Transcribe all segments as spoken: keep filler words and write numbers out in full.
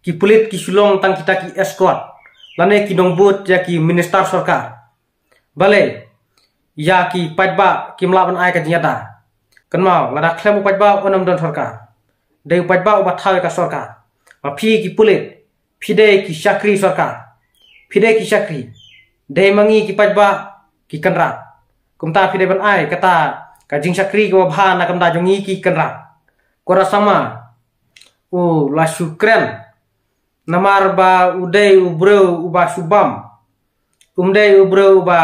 Ki pulit ki shu long tang kita ki escort lane ki nongbud ïa ki minister sorkar. Balei ïa ki paidbah kim lah ban ai ka jingïada? Kynmaw, lada khlem u paidbah un ym don sorkar. Dei u paidbah uba thaw ïa ka sorkar. Ma phi ki pulit, phi dei ki shakri sorkar. Phi dei ki shakri. Dei ma ngi ki paidbah ki kynrad. Kumta phi dei ban ai kata ka jingshakri kaba bha na ka bynta jong ngi ki kynrad. Conrad Sangma u la shu kren namar ba u dei u briew uba shu bam. Um dei u briew uba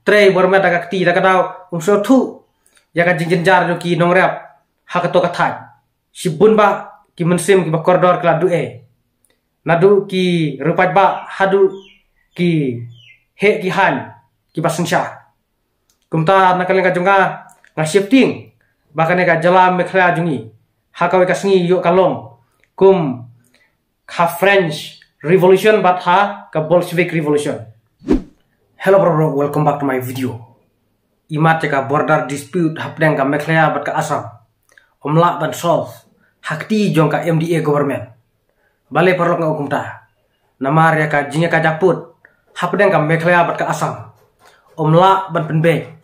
trei bor met da ka kti da ka daw, um sngewthuh ïa ka jingjynjar jong ki nongrep ha kato ka thaiñ. Shibun bah ki mynsiem kiba kordor ki la duh ei. Naduh ki riewpaidbah haduh ki heh ki haiñ kiba synshar. Kumta na ka liang ka jong nga, nga sheptieng ba kane ka jylla Meghalaya jong ngi ha kawei ka sngi ïoh ka long kum ha French Revolution bad ha ka Bolshevik Revolution. Hello bro, bro, welcome back to my video. Imat ïa ka border dispute hapdeng ka Meghalaya bad ka Assam um lah ban solve ha kti jong ka M D A government. Balei paralok nga ong kumta? Namar ïa ka jingïakajia pud hapdeng ka Meghalaya bad ka Assam um lah ban pynbeit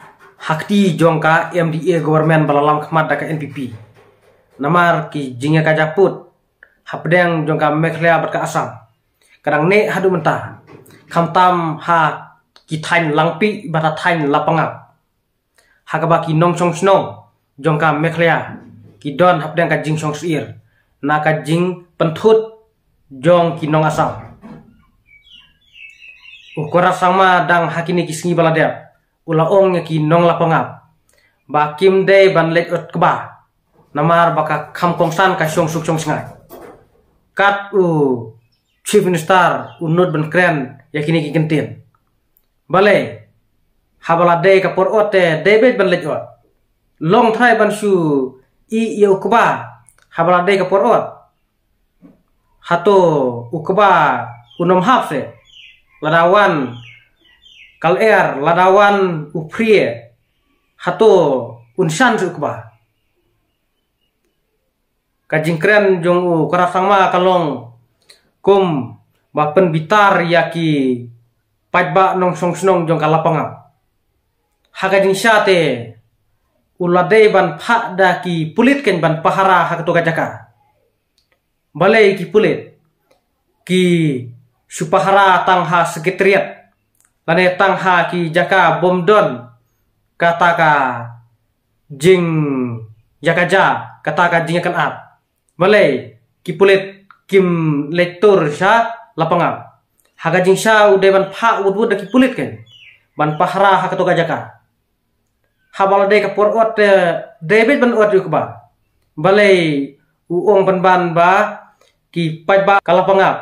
ha kti jong ka M D A government ba la lam khmat da ka N P P. Namar ki jingïakajia pud hapdeng jong ka Meghalaya bad ka Assam ka dang neh haduh mynta, khamtam ha ki thaiñ Langpih bad ha thaiñ Lapangap, ha kaba ki nongshong shnong jong ka Meghalaya ki don hapdeng ka jingshongsyier na ka jingpynthut jong ki nong Assam. U Conrad Sangma dang ha kine ki sngi ba la dep u la ong ïa ki nong Lapangap ba kim dei ban leit ot kba namar ba ka kham kongsan ka shongsuk shongshngaiñ. Kat u Chief Minister u nud ban kren ïa kine ki kyntien. Balei haba la dei ka por ot te dei beit ban leit ot? Long trai ban shu ïeh ïa u kba haba la dei ka por ot? Hato u kba un ym hap se? Lada wan ka lyer, lada wan u phrie, hato un shan se u kba? Ka jingkren jong u Conrad Sangma ka long kum ba pynbitar ïa ki paidbah nongshong shnong jong ka Lapangap. Ha ka jingshisha te u la dei ban phah da ki pulit kan ban pahara ha kato ka jaka. Balei ki pulit ki shu pahara tang ha secretariat lane tang ha ki jaka bym don kata ka jingïakajia, kata ka jingïakynad? Balei ki pulit kim leit tur sha Lapangap? Ha ka jingshisha u dei ban phah wut wut da ki pulit kan ban pahara ha kato ka jaka. Haba la dei ka por ot te dei beit ban ot ïa u kba. Balei u ong pynban ba ki paidbah ka Lapangap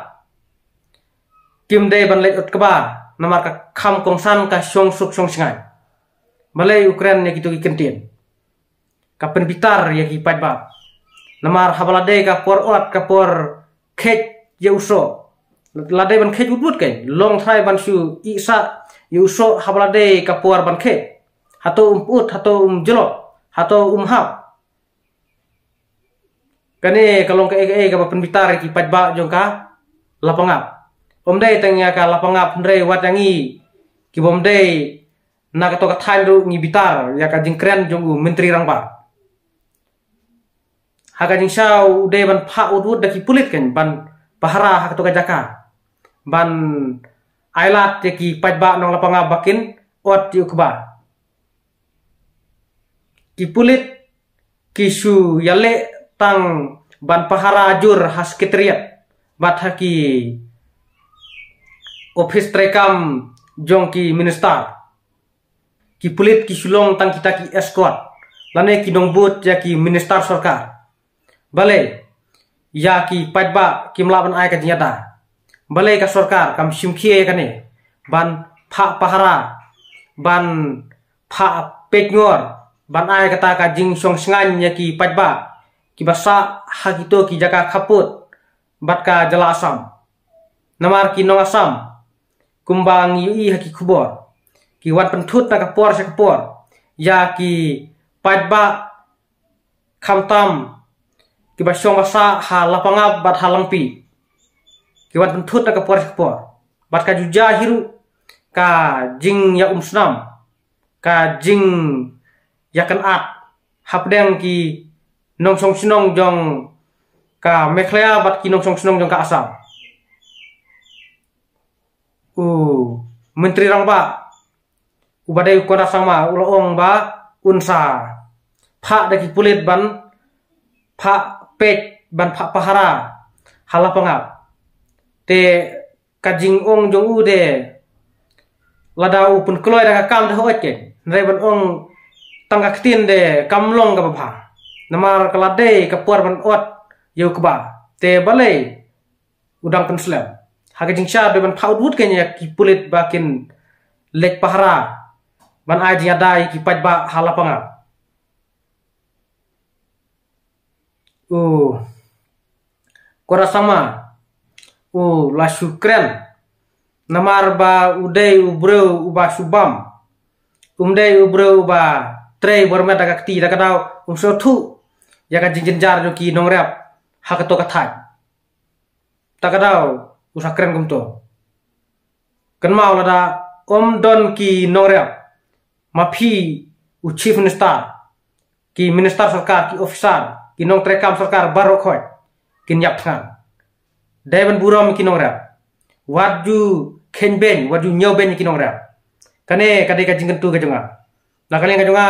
kim dei ban leit ot kba namar ka kham kongsan ka shongsuk shongshngaiñ? Balei u kren ïa kito ki kyntien? Ka pynbitar ïa ki paidbah. Namar haba la dei ka por ot, ka por kheit ïa u soh, la dei ban kheit wut wut kan. Long trai ban shu ïeh sah ïa u soh haba la dei ka por ban kheit. Hato um put, hato um jlok, hato um hap? Kane ka long kaei kaei kaba pynbitar ïa ki paidbah jong ka Lapangap. Ym dei tang ïa ka Lapangap hynrei wat ïa ngi ki bym dei na kato ka thaiñ ruh ngi bitar ïa ka jingkren jong u Myntri Rangbah. Ha ka jingshisha u dei ban phah wut wut da ki pulit kan ban pahara ha kato ka jaka ban ailad ïa ki paidbah nong Lapangap ba kin ot ïa u kba. Ki pulit ki shu ïaleh tang ban pahara jur ha secretariat bad ha ki ophis treikam jong ki minister. Ki pulit ki shu long tang kita ki escort lane ki nongbud ïa ki minister sorkar. Balei ïa ki paidbah kim lah ban ai ka jingïada? Balei ka sorkar kam shim khia ïa kane ban phah pahara, ban phah peitngor, ban ai kata ka jingshongshngaiñ ïa ki paidbah kiba sah ha kito ki jaka khappud bad ka jylla Assam? Namar ki nong Assam, kumba ngi ïohi ha ki khubor, ki wan pynthut na ka por sha ka por ïa ki paidbah, khamtam kiba shong ba sah ha Lapangap bad ha Langpih. ki wan pynthut na ka por sha ka por. Bad ka ju jia hi ruh ka jingïaumsnam, ka jingïakynad hapdeng ki nongshong shnong jong ka Meghalaya bad ki nongshong shnong jong ka Assam. U Myntri Rangbah uba dei u Conrad Sangma u la ong ba un sa phah da ki pulit ban phah peit, ban phah pahara ha Lapangap. Te ka jingong jong u de, lada u pynkloi da ka kam de hooid kein, hynrei ban ong tang ka ktien de kam long kaba bha. Namar ka la dei ka por ban ot ïa u kba, te balei u dang pynslem? Ha ka jingshad de ban phah wut wut kein ïa ki pulit ba kin leit pahara ban ai jingïada ïa ki paidbah ha Lapangap. U Conrad Sangma u la shu kren namar ba u dei u briew uba shu bam. Um dei u briew uba trei bor met da ka kti, da ka daw um sngewthuh ïa ka jingjynjar jong ki nongrep ha kato ka thaiñ. Da ka daw u sa kren kumto. Kynmaw, lada ym don ki nongrep, ma phi u Chief Minister, ki minister sorkar, ki officer, ki nongtrei kam sorkar baroh khoit kin ïap thngan. Dei ban burom ki nongrep. Wat ju kheiñ beiñ, wat ju ñiew beiñ ki nongrep. Kane ka dei ka jingkyntu ka jong nga. Na ka liang ka jong nga,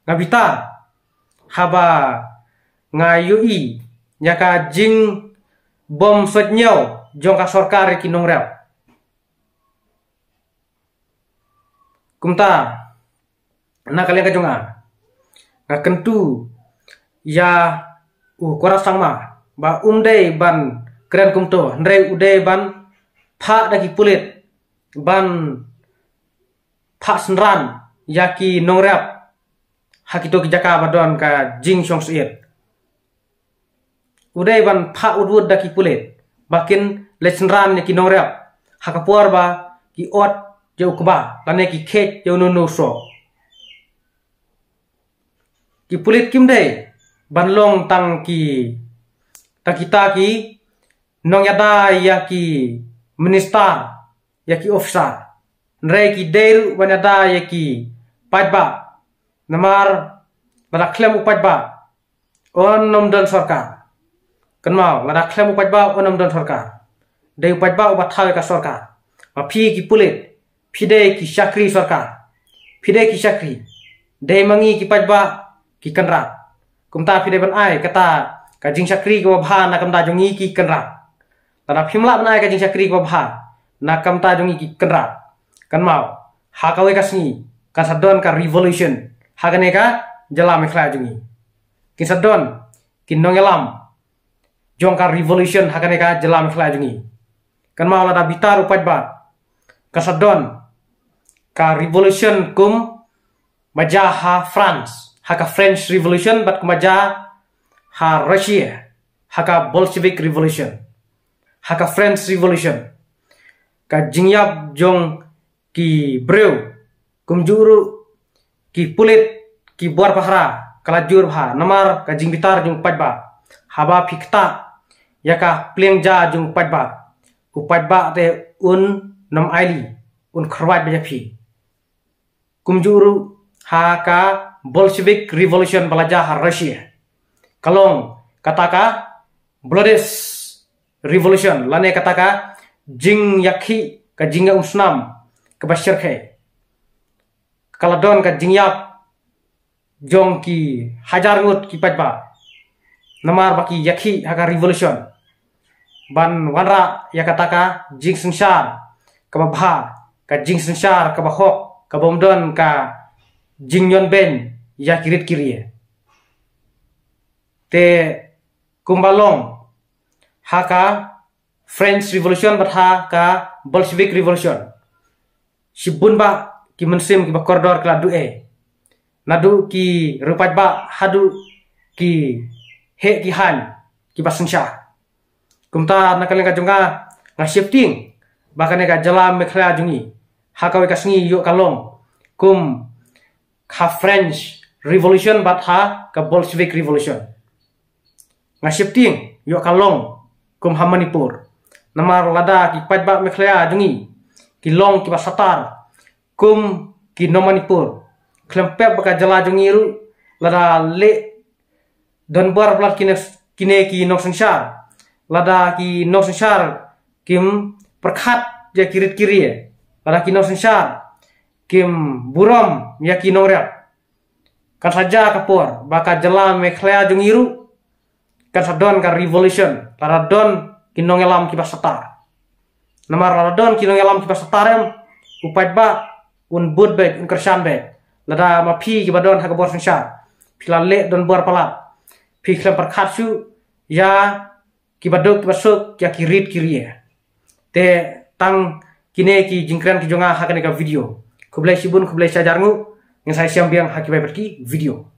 nga bitar haba nga ïohi ïa ka jingbym sot ñiew jong ka sorkar ïa ki nongrep. Kumta, na ka liang ka jong nga, nga kyntu ïa u Conrad Sangma ba um dei ban kren kumto, hynrei u dei ban phah da ki pulit ban phah synran ïa ki nongrep ha kito ki jaka ba don ka jingshong syiet. U dei ban phah wut wut da ki pulit ba kin leit synran ïa ki nongrep ha ka por ba ki ot ïa u kba lane ki kheit ïa uno uno u soh. Ki pulit kim dei ban long tang ki, tang kita ki nongïada ïa ki minister, ïa ki officer. Hynrei ki dei ruh ban ïada ïa ki paidbah. Namar lada khlem u paidbah, un ym don sorkar. Kynmaw, lada khlem u paidbah, un ym don sorkar. Dei u paidbah uba thaw ïa ka sorkar. Ma phi ki pulit, phi dei ki shakri sorkar. Phi dei ki shakri. Dei ma ngi ki paidbah ki kynrad. Kumta phi dei ban ai kata ka jingshakri kaba bha na ka bynta jong ngi ki kynrad. Lada phim lah ban ai ka jingshakri kaba bha na ka bynta jong ngi ki kynrad, kynmaw, ha kawei ka sngi kan sa don ka revolution ha kane ka jylla Meghalaya jong ngi. Kin sa don ki nongïalam jong ka revolution ha kane ka jylla Meghalaya jong ngi. Kynmaw, lada bitar u paidbah, kan sa don ka revolution kum ba jia ha France, ha ka French Revolution, bad kum ba jia ha Russia, ha ka Bolshevik Revolution, ha ka French Revolution. Ka jingïap jong ki briew, kumjuh ruh ki pulit, ki bor pahara, ka la jur bha namar ka jingbitar jong u paidbah. Haba phi ktah ïa ka pliang ja jong u paidbah, u paidbah te un nym ailad, un kyrwat beit ïa phi. Kumjuh ruh ha ka Bolshevik Revolution ba la jia ha Russia, ka long kata ka bloodiest revolution, lane kata ka jingïakhih, ka jingïaumsnam kaba shyrkhei. Ka la don ka jingïap jong ki hajar ngut ki paidbah namar ba ki ïakhih ha ka revolution ban wanrah ïa kata ka jingsynshar kaba bha, ka jingsynshar kaba hok, kaba ym don ka jingïohbeiñ ïa ki rit ki ri. Te kumba long ha ka French Revolution bad ha ka Bolshevik Revolution, shibun bah ki mynsiem kiba kordor ki la duh ei, naduh ki riew paidbah haduh ki heh ki haiñ kiba synshar. Kumta na ka liang ka jong nga, nga sheptieng ba kane ka jylla Meghalaya jong ngi ha kawei ka sngi ïoh ka long kum ha French Revolution bad ha ka Bolshevik Revolution. Nga sheptieng ïoh ka long kum ha Manipur. Namar lada ki paidbah Meghalaya jong ngi ki long kiba satar kum ki nong Manipur, khlem pep ba ka jylla jong ngi ruh, lada leh don bor palat kine, kine ki nongsynshar, lada ki nongsynshar kim pyrkhat ïa ki rit ki ria, lada ki nongsynshar kim burom ïa ki nongriap, kan sa jia ka por ba ka jylla Meghalaya jong ngi ruh kan sa don ka revolution, lada don ki nongïalam kiba satar. Namar lada don ki nongïalam kiba satar em, u paidbah un bud beit, un kyrshan beit. Lada ma phi kiba don ha ka bor synshar, phi la leh don bor palat, phi khlem pyrkhat shuh ïa kiba duk kiba suk, ïa ki rit ki ria. Te tang kine ki jingkren ki jong nga ha kane ka video. Khublei shibun, khublei shihajar nguh. Ngin sa ïashem biang ha kiwei pat ki video.